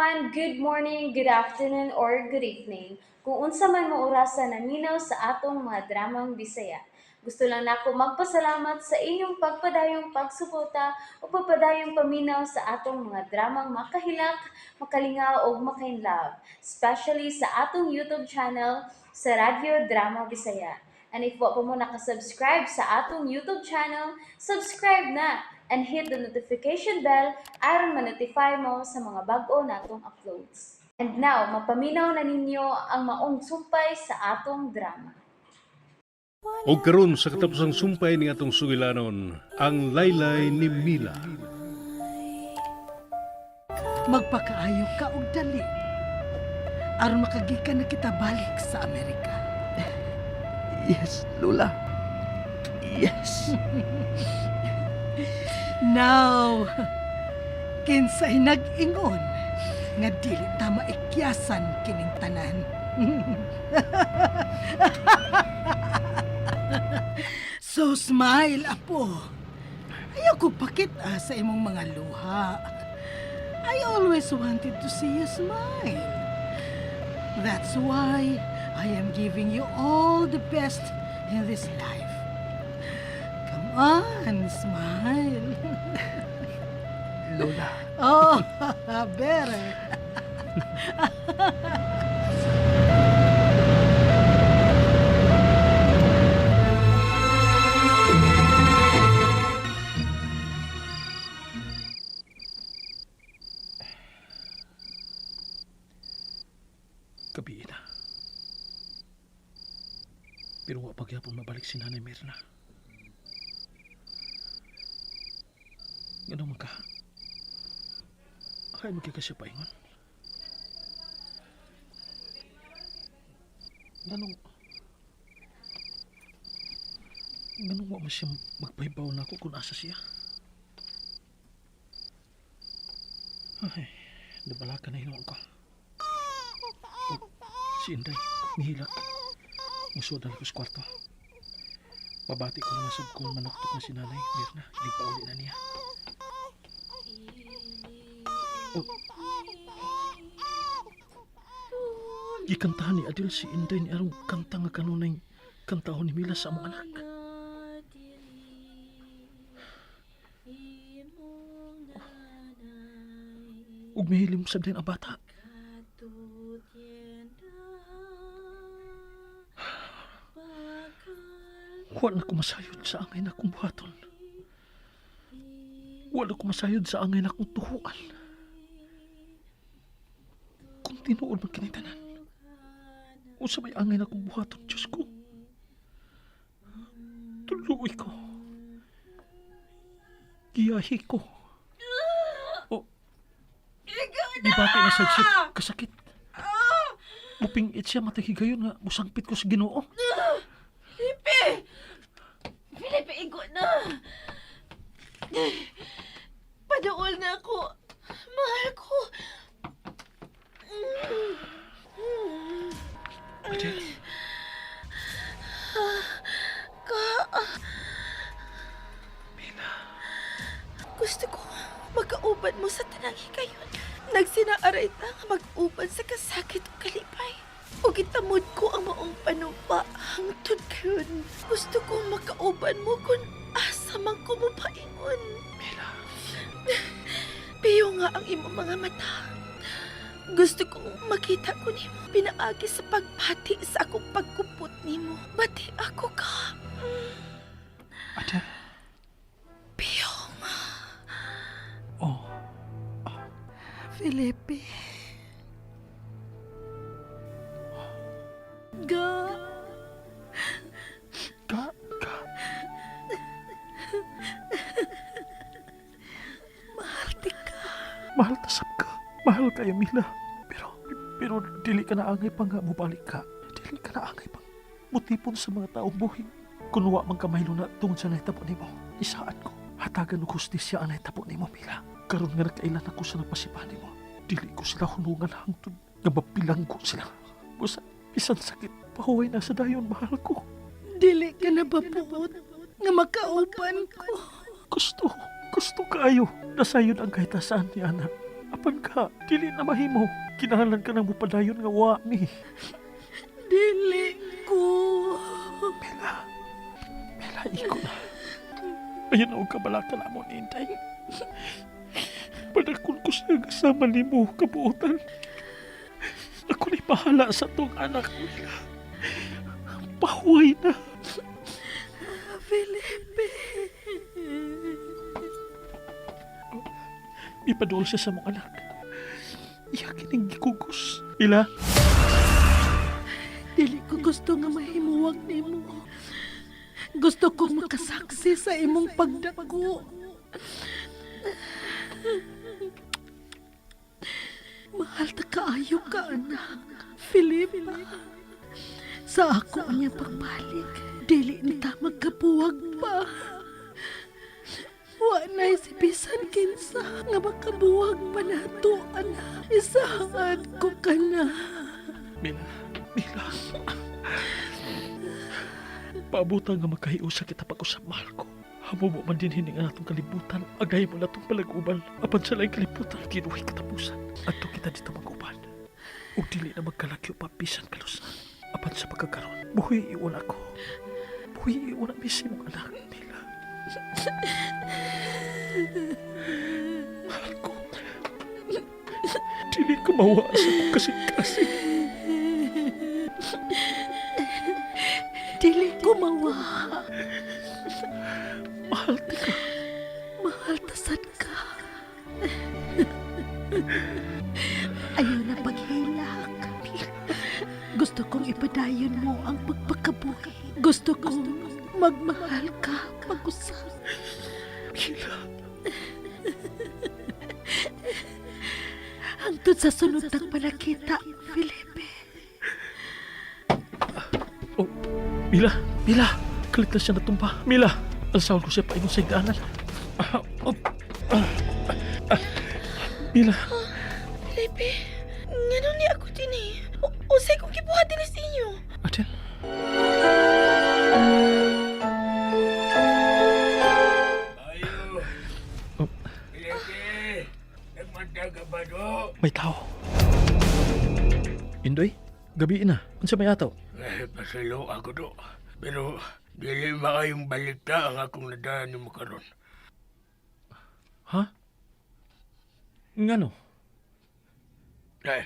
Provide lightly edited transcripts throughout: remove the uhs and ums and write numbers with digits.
Everyone! Good morning, good afternoon, or good evening. Kung unsa man mo orasa naminaw sa atong mga dramang Bisaya. Gusto lang nako magpasalamat sa inyong pagpadayong pagsuporta o pagpadayong paminaw sa atong mga dramang makahilak, makalingaw ug makainlove, especially sa atong YouTube channel sa Radyo Drama Bisaya. And if wa pa mo nakasubscribe sa atong YouTube channel, subscribe na and hit the notification bell aron ma-notify mo sa mga bag-o natong uploads. And now, mapaminaw na ninyo ang maong sumpay sa atong drama. Og karon sa katapusang sumpay ni atong sugilanon, ang laylay ni Mila. Magpakaayo ka og dali. Aron makagikan na kita balik sa Amerika. Yes, Lola. Yes. Now, kinsay nag-ingon nga dili ta maikyasan kining tanan. So smile, apo. Ayaw ko pakita sa imong mga luha. I always wanted to see you smile. That's why I am giving you all the best in this life. Come on, smile. Lola. Oh, better. Gabi na. Pero wa pagyapon mabalik si Nanay Mirna. Ganun man ka. Ay, magkika siya paingon. Ganun. Ganun wa man siya magpahibaw na ako kung asa siya. Ay, nabala ka na hinuon ko. Oh, si Inday, nihilak. Musod na ko sa kwarto. Babati ko naman sab kung manuktok na si nanay. Mirna, hindi pa uli na niya. Oh. Gikantahan ni Adel si Inday ni arong kanta nga kanunay kantahon ni Mila sa among anak. Ug mihilim sab din ang bata. Wa na ko masayod sa angay na akong buhaton. Wa na ko masayod sa angay na akong tuhuan. Kung tinuod man kini tanan, unsa may angay na akong buhaton, Diyos ko. Tuluoy ko. Giyahi ko. O, gibati na sad siya kasakit. Mupingit siya matahigayon nga musangpit ko sa Ginoo. Felipe! Felipe, igo na! Paduol na ako. Mahal ko. Adel, Ka, Mila. Gusto ko magkauban mo sa tanang higayon. Nagsinaaray ta nga mag-uban sa kasakit o kalipay. O gitamod ko ang maong panumpa hangtod karon. Gusto ko makauban mo kung asa man ko mo paingon. Mila. Piyo nga ang imong mga mata. Gusto kong makita ko nimo pinaagi sa pagbati sa akong pagkupot nimo. Bati ako ka. Adel. Piyo. Oh, Felipe. Ga. ka, ka. Mahal ti ka. Mahal tasap ka. Mahal kayo, Mila. Pero, pero dili ka na angay pang nga mubalik ka. Dili ka na angay pang mutipon sa mga taong buhi. Kung wa man ka mahilo na tungod sa nahitabo nimo, isaan ko. Hatagan og hustisya ang nahitabo nimo, Mila. Karon nga nakailan ako sa napasipa nimo. Dili ko sila hunungan hangtod nga mapilanggo sila. Busa, bisan sakit, pahuway na sa dayon, mahal ko. Dili ka na babuot nga makauban ko. Gusto, gusto kaayo. Nasayon ang kahit saan ni anak. Apan ka, dili na mahimo. Kinahanglan ka nang mupadayon nga wa mi. Dili ko. Mela, Mela, iko na. Ayun na og kabalaka na mo ni Inday. Padakon ko siya kasama nimo kabuotan. Ako na'y bahala sa tong anak, Mela. Pahuway na. Felipe. Ipaduol siya sa mong anak. Iya kining gikugos. Mila, Dili ko gusto nga mahimuwag nimo. Gusto kong makasaksi sa imong pagdako. Mahal ta kaayo ka, anak. Felipe. Sa ako niya pagbalik, dili ni ta magkabuwag pa. Wa na si bisan kinsa nga makabuwag pa nato, anak. Isaad ko ka na. Mila, Mila. Paabutan nga magkahiusa kita pag-usap, mahal ko. Hamubo man din hining ang atong kalibutan. Agay mo na itong palaguban. Apan sa laing kalibutan, kinuhi katapusan. Adto kita dito mag-uban. Ug dili na magkalagyo pa bisan kalusan. Apan sa pagkakaroon, buhi iuna ko. Buhi iuna mismo anak, Mila. Mahal ko. Dili ka mawa sa akong kasing-kasing. Dili ko mawa. Mahal ka. Mahal tasad ka. Ayaw na paghilak. Gusto kong ipadayon mo ang pagpakabuhi. Gusto kong magmahal ka pag-usap. Mila. Hangtod sa sunod tang panakita, Felipe. Oh, Mila, Mila, kalit na siya natumba. Mila, alsawon ko siya paingon sa higdaanan. Ah, oh, ah, ah, Mila, Felipe, ngano ni ako din eh. Usay kong gibuhat din sa inyo. Adel. Oh. May tao. Indoy, gabi na. Unsa may ataw? Eh, pasalo ako do. Pero dili maayong balita ang akong nadaan nimo karon. Ha? Ngano? Eh,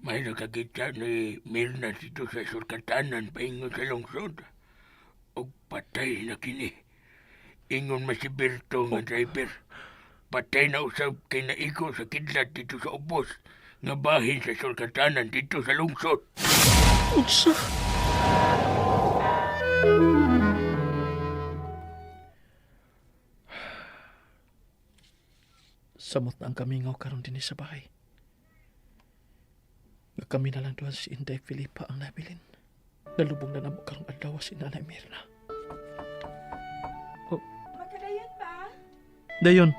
may nakakita ni Mirna dito sa surkatanan paingon sa lungsod. Og patay na kini. Ingon man si Berto nga driver. Patay na usab kay naigo sa kidlat dito sa ubos nga bahin sa surkatanan dito sa lungsod. Unsa? Samot na ang kamingaw karon dinhi sa bahay. Nga kami na lang duha si Inday Filipa ang nabilin. Nalubong na namo karong adlaw si Nanay Mirna. Oh. Magkadayon ba? Dayon,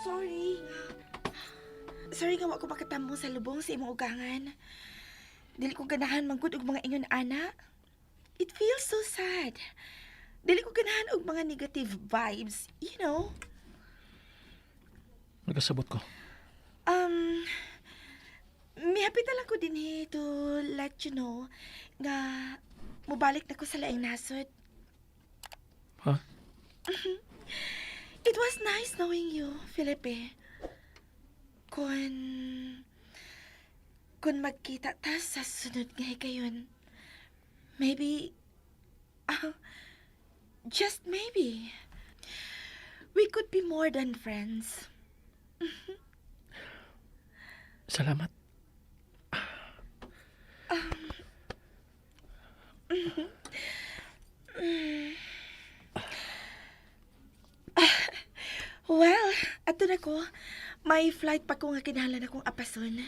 Sorry. Sorry nga wa ko makatambong sa lubong sa imong ugangan. Dili ko ganahan manggod og mga ingon ana. It feels so sad. Dili ko ganahan og mga negative vibes. Nagasabot ko. Mihapit na lang ko dinhi to let you know nga mobalik na ko sa laing nasod. Ha? It was nice knowing you, Felipe. Kung magkita ta sa sunod nga higayon, maybe, just maybe, we could be more than friends. Salamat. Well, ato na ko. May flight pa ko nga kinahanglan akong apason.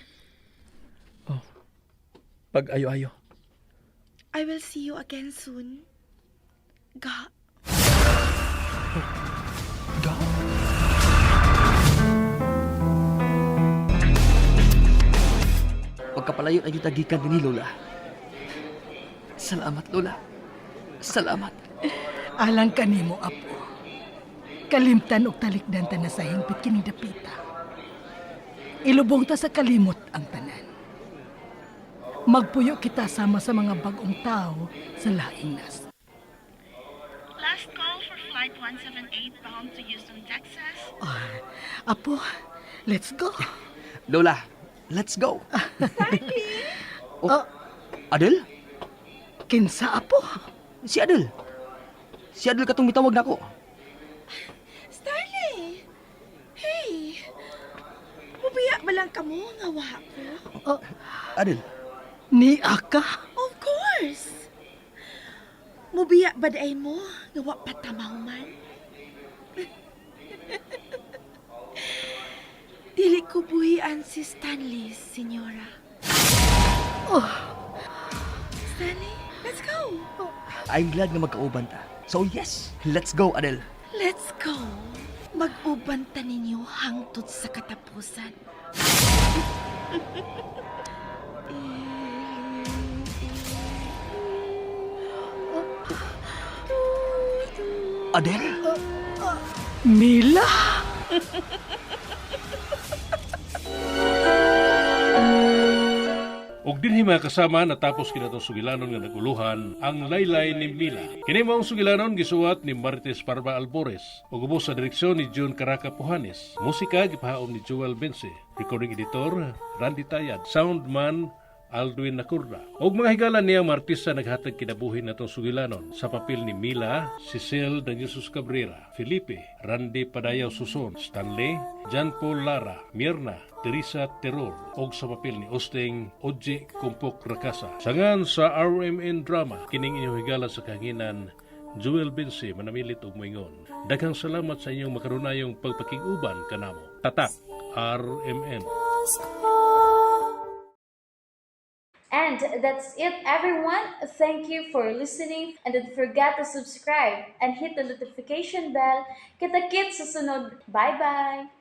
Oh. Pag-ayo-ayo. I will see you again soon. Ga. Ga? Pagkapalayo na kita gikan ni Lola. Salamat, Lola. Salamat. Alang kanimo, apo. Kalimtan og talikdan ta na sa hingpit kining dapita. Ilubong ta sa kalimot ang tanan. Magpuyo kita sama sa mga bag-ong tao sa laing nas. Last call for flight 178 bound to Houston, Texas. Ah, apo, let's go. Lola, let's go. Oh, Adel? Kinsa, apo? Si Adel. Si Adel katong mitawag nako. Stanley! Hey! Mubiya ba lang kamo nga wa ko? Adel, Ni aka? Of course! Mubiya ba day mo nga wa pa ta mahuman? Dili ko buhian si Stanley, senyora. Stanley, let's go! I'm glad nga magkauban ta. So yes, let's go, Adel. Let's go! Mag-uban ta ninyo hangtod sa katapusan. Adel? Mila? Og dinhi, mga kasama, natapos kini atong sugilanon nga naguluhan, Ang Laylay ni Mila. Kini maong sugilanon gisuwat ni Marites Parba Albores ug ubos sa direksyon ni June Caraca Puhanes. Musika gipahaom ni Joel Bense. Recording editor Randy Tayad. Soundman Aldwin Nakurda. Og mga higala niya mga artista naghatag kinabuhi natong sugilanon. Sa papel ni Mila, Cecil Jesus Cabrera, Felipe, Randy Padayaw Suson, Stanley, John Paul Lara, Mirna, Teresa Terror, og sa papel ni Osting, Oje Kumpok Rakasa. Sangan sa RMN Drama, kining inyong higala sa kahanginan, Joel Bensi, manamilit og moingon. Daghang salamat sa inyong makarunayong pagpakig-uban kanamo. Tatak RMN. And that's it, everyone. Thank you for listening. And don't forget to subscribe and hit the notification bell. Kita-kits sa sunod. Bye-bye!